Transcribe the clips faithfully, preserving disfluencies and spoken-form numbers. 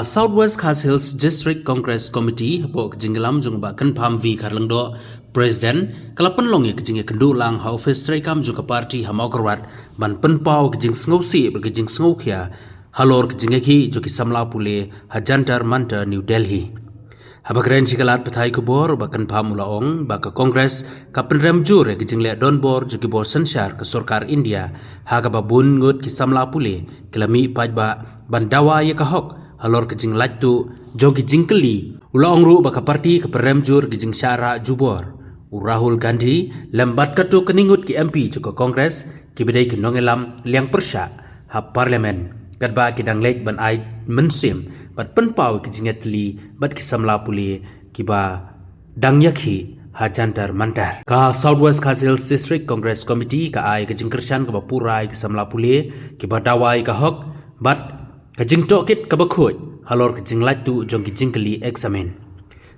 South West Khasi Hills District Congress Committee hapoh ka jingïalam jong u Bah Kynpham V Kharlyngdoh, President, ka la pynlong ïa ka jingïakynduh lang ha ophis treikam jong ka party ha Mawkyrwat ban pynpaw ka jingsngewsih bad ka jingsngewkhia halor ka jingïakhih jong ki samla pule ha Jantar Mantar, New Delhi. Haba kren sha ki lad pathai khubor, u Bah Kynpham u la ong ba ka Congress ka pynrem jur ïa ka jingleh donbor jong ki bor synshar ka sorkar India, ha kaba bun ngut ki samla pule ki la mih paidbah ban dawa ïa ka hok halor ka jinglait tuh jong ki jingkylli. U la ong ruh ba ka party ka pynrem jur ïa ka jingshah rah jubor u Rahul Gandhi lem bad katto katne ngut ki M P jong ka Congress kiba dei ki nongïalam liang pyrshah ha Parliament, katba ki dang leit ban ai mynsiem bad pynpaw ïa ka jingïatylli bad ki samla pule kiba dang ïakhih ha Jantar Mantar. Ka South West Khasi Hills District Congress Committee ka ai ka jingkyrshan kaba pura ïa ki samla pule kiba dawa ïa ka hok bad ka jingtohkit kaba khuid halor ka jinglait tuh jong ki jingkylli eksamin.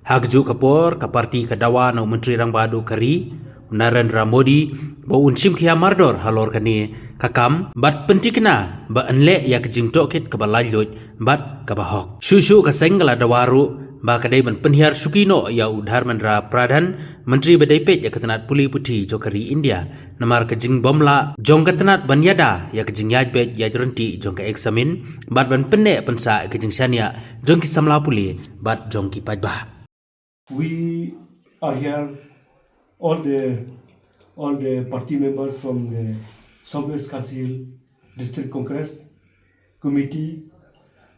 Ha kajuh ka por, ka party ka dawa na u Myntri Rangbah Duh ka ri, u Narendra Modi, ba un shim khia mardor halor kane ka kam bad pynthikna ba yn leh ïa ka jingtohkit kaba laitluid bad kaba hok. Shuh shuh ka seng ka la dawa ruh ba ka dei ban pynhiar shuki noh ïa u Dharmendra Pradhan, Myntri ba dei peit ïa ka tnat pule puthi jong ka ri India, namar ka jingbymlah jong ka tnat ban ïada ïa ka jingïaid beit ïaid ryntih jong ka eksamin bad ban pynneh pynsah ïa ka jingshaniah jong ki samla pule bad jong ki paidbah. We are here, all the all the party members from the Southwest Khasi Hills District Congress Committee.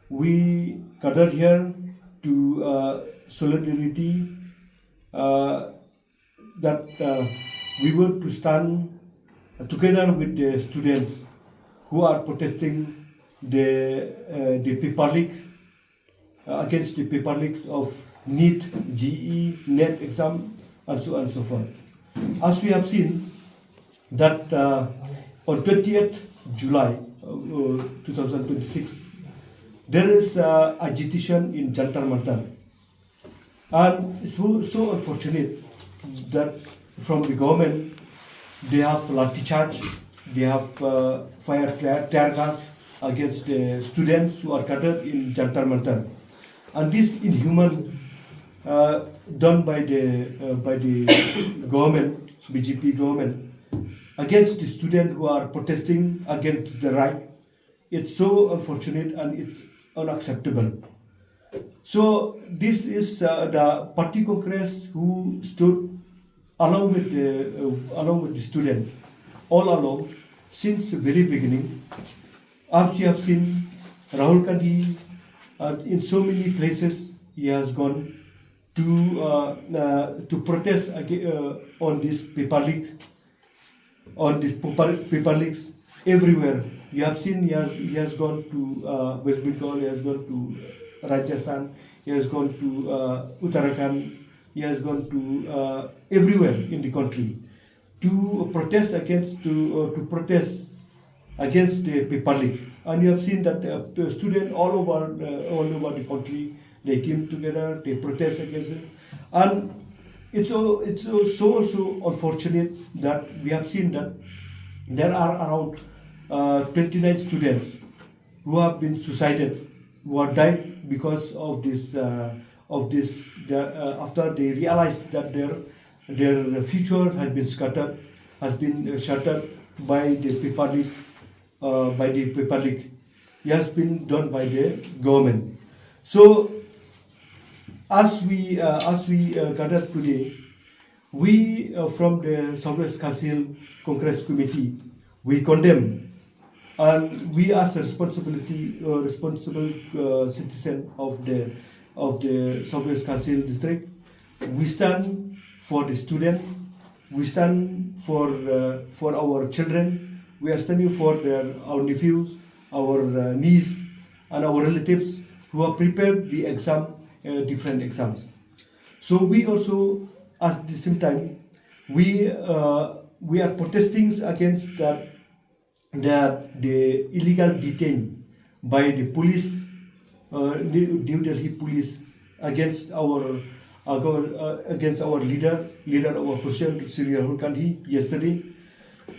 We gathered here to uh, solidarity uh, that uh, we were to stand together with the students who are protesting the uh, the paper leak uh, against the paper leaks of NEET, GE, NET exam, and so on and so forth. As we have seen that uh, on twentieth July uh, uh, two thousand twenty-six, there is uh, agitation in Jantar Mantar. And it's so, so unfortunate that from the government, they have lathi charge, they have uh, fired tear, tear gas against the students who are gathered in Jantar Mantar. And this inhuman uh, done by the uh, by the government, B J P government, against the students who are protesting against the right, it's so unfortunate and it's unacceptable. So this is uh, the party Congress who stood along with the uh, along with the student all along since the very beginning. As you have seen, Rahul Gandhi uh, in so many places he has gone to uh, uh, to protest ag- uh, on this paper leak, on this paper, paper leaks everywhere. You have seen he has, he has gone to uh, West Bengal, he has gone to Rajasthan, he has gone to uh, Uttarakhand, he has gone to uh, everywhere in the country to protest against to uh, to protest against the paper leak. And you have seen that uh, the students all over uh, all over the country, they came together, they protest against it. And it's so it's so also unfortunate that we have seen that there are around uh, twenty-nine students who have been suicided, who have died because of this uh, of this. The, uh, after they realized that their their future has been scattered, has been uh, shattered by the paper leak, uh, by the paper leak. It has been done by the government. So, as we uh, as we uh, gathered today, we uh, from the Southwest Khasi Hills Congress Committee, we condemn, and we as a responsibility uh, responsible uh, citizen of the of the Southwest Khasi Hills District, we stand for the student, we stand for uh, for our children, we are standing for their, our nephews, our uh, niece, and our relatives who have prepared the exam, uh, different exams. So we also, at the same time, we uh, we are protesting against that that the illegal detain by the police, uh, New New Delhi police against our uh, gov- uh, against our leader, leader of opposition, Shri Rahul Gandhi, yesterday,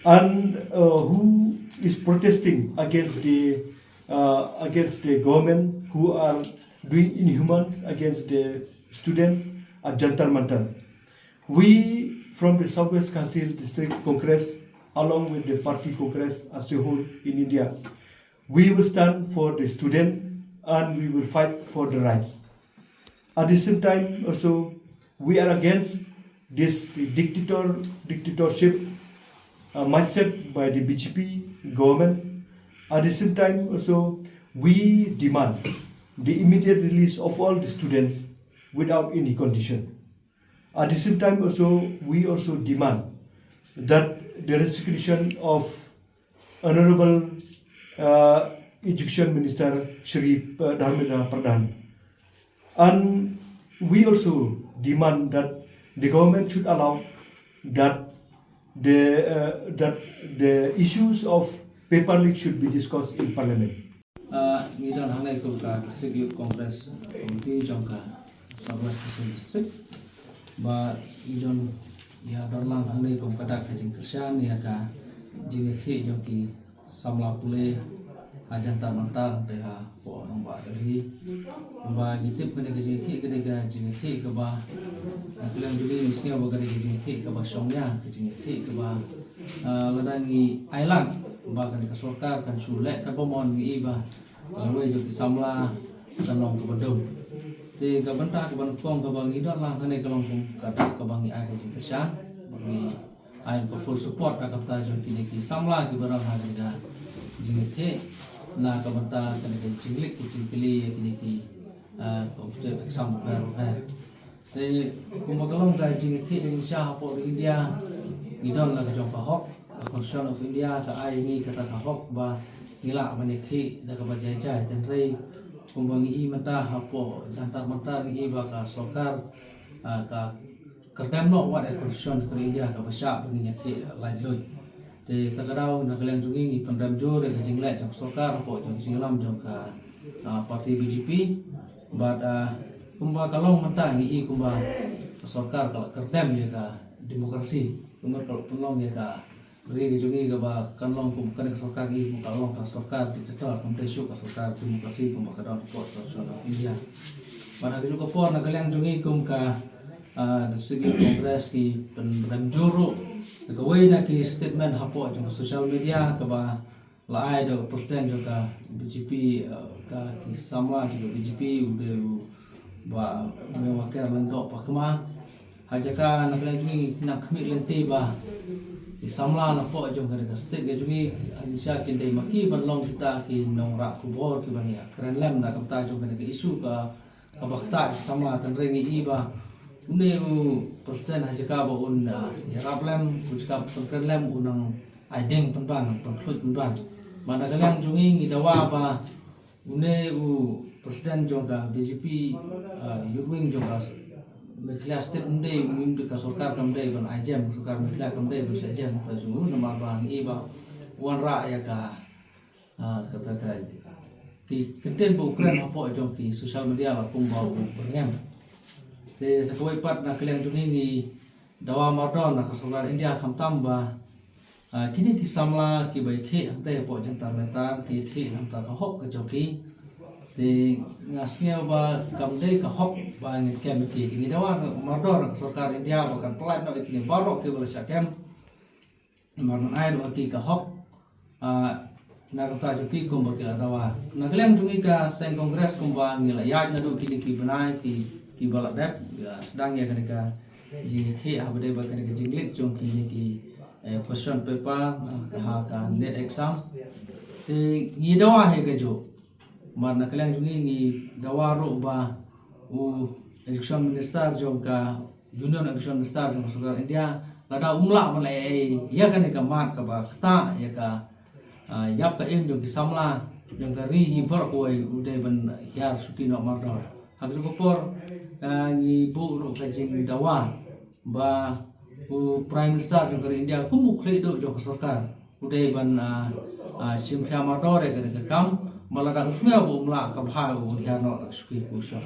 and uh, who is protesting against the uh, against the government who are doing inhuman against the student at Jantar Mantar. We from the Southwest Khasi District Congress, along with the party Congress as a whole in India, we will stand for the student and we will fight for the rights. At the same time, also, we are against this dictator dictatorship uh, mindset by the B J P government. At the same time, also, we demand the immediate release of all the students without any condition. At the same time, also, we also demand that the resignation of Honorable uh, Education Minister Shri uh, Dharmendra Pradhan. And we also demand that the government should allow that the uh, that the issues of paper leak should be discussed in parliament. Uh, ngi don hangne kum ka District Youth Congress Committee jong ka South West Khasi District. Ba ngi don ïa don lang hangne kum ka dak ka jingkyrshan ïa ka jingïakhih jong ki samla pule ha Jantar Mantar te ha po nong ba ka ri. Ba ngi tip kane ka jingïakhih kane ka jingïakhih kaba na kaliang juli ngi sngew ba kane ka jingïakhih kaba shong ïa ka jingïakhih kaba ah, lada ngi ailad ba kane ka sorkar kan shu leh kaba mon ngi i ba lawei jong ki samla kan long kaba dum. Te ka bynta kaba nyngkong kaba ngi don lang kane ka long kum ka dak kaba ngi ai ka jingkyrshan ba ngi ai ka full support da kata jong kine ki samla kiba don ha kane ka jingïakhih na ka bynta kane ka jinglik ki jingkylli ïa kine ki ah, competitive exam bapher bapher. Te kumba ka long ka jingïakhih jong ngi sha hapoh India ngi don la ka jong ka hok, ka Constitution of India ka ai ngi kata ka hok ba ngi lah ban ïakhih da kaba jai jai. Hynrei kumba ngi i mynta hapoh Jantar Mantar ngi i ba ka sorkar ah, ka kyrdem noh wat ka Constitution ka India kaba shah ba ngin ïakhih laitluid. Te ta ka daw na ka liang jong ngi ngi pynrem jur ïa ka jingleh jong ka sorkar hapoh jong ka jingïalam jong ka ah, party B J P. Bad ah, kumba ka long mynta ngi i kumba ka sorkar ka la kyrdem ïa ka demokrasi. Kumba ka la pynlong ïa ka ri ka jong ngi kaba kan long kum kane ka sorkar ngi kum ka long ka sorkar diktator kam dei shuh ka sorkar demokrasi kumba ka don hapoh Constitution of India. Bad ha kajuh ka por na ka liang jong ngi kum ka ah, District Youth Congress ki pynrem jur ruh da kawei na ki statement hapoh jong ka social media kaba la ai da u president jong ka B J P ah, ka ki samla jong ka B J P u dei u Bah Mewakar Lyngdoh Pakma. Ha jaka na ka liang jong ngi nang khmih lynti ba ki samla napoh jong ka state ka jong ngi hynrei kin dei ma ki ban long kita ki nongrah khubor ki ban ïa kren lem na ka bynta jong ka issue ka kaba ktah ki samla. Hynrei ngi i ba une u president ha jaka ba un ah, ïarap lem u jaka ba pynkren lem u nang ai ding pynban nang pynkhluit pynban. Bad na ka liang jong ngi ngi dawa ba une u president jong ka B J P ah, youth wing jong ka Meghalaya state um dei um dei ka sorkar kam dei ban ai jem ka sorkar Meghalaya kam dei ban sa jem ka jong u namar ba ngi i ba wanrah ïa ka ah, kata ka ki kyntien ba u kren hapoh jong ki social media la kumba u byrngem. Te sa kawei pat na ka liang jong ngi ngi dawa mardor na ka sorkar India khamtam ba ah, kine ki samla kiba ïakhih hangtei hapoh Jantar Mantar ki ïakhih namar ka hok ka jong ki. Te nga sngew ba kam dei ka hok ba ngin kem ïa ki. Te ngi dawa mardor na ka sorkar India ba kan pyllait noh ïa kine baroh kiba la shah kem. Namar ban ai ruh ïa ki ka hok ah, na ka bynta jong ki kumba ki la dawa. Na ka liang jong ngi ka seng Congress kumba ngi la ïaid naduh kine ki bnai ki kiba la dep ïa sdang ïa kane ka jingïakhih haba dei ba kane ka jingleak jong kine ki eh, question paper ah, ka ha ka NET exam. Te ngi dawa hi kajuh. Namar na ka liang jong ngi ngi dawa ruh ba u education minister jong ka Union Education Minister jong ka sorkar India lada um lah ban leh ei ei ïa kane ka mat kaba ktah ïa ka ah, ïap ka im jong ki samla jong ka ri hi baroh kawei u dei ban hiar shuti noh mardor. Ha kajuh ka por ah, ngi buh ruh ka jingdawa ba u Prime Minister jong ka ri India kum u khlieh duh jong ka sorkar u dei ban ah, ah, shim khia mardor ïa kane ka kam. Ba lada u sngew ba um lah ka bha u hiar noh na ka shuki ka shop.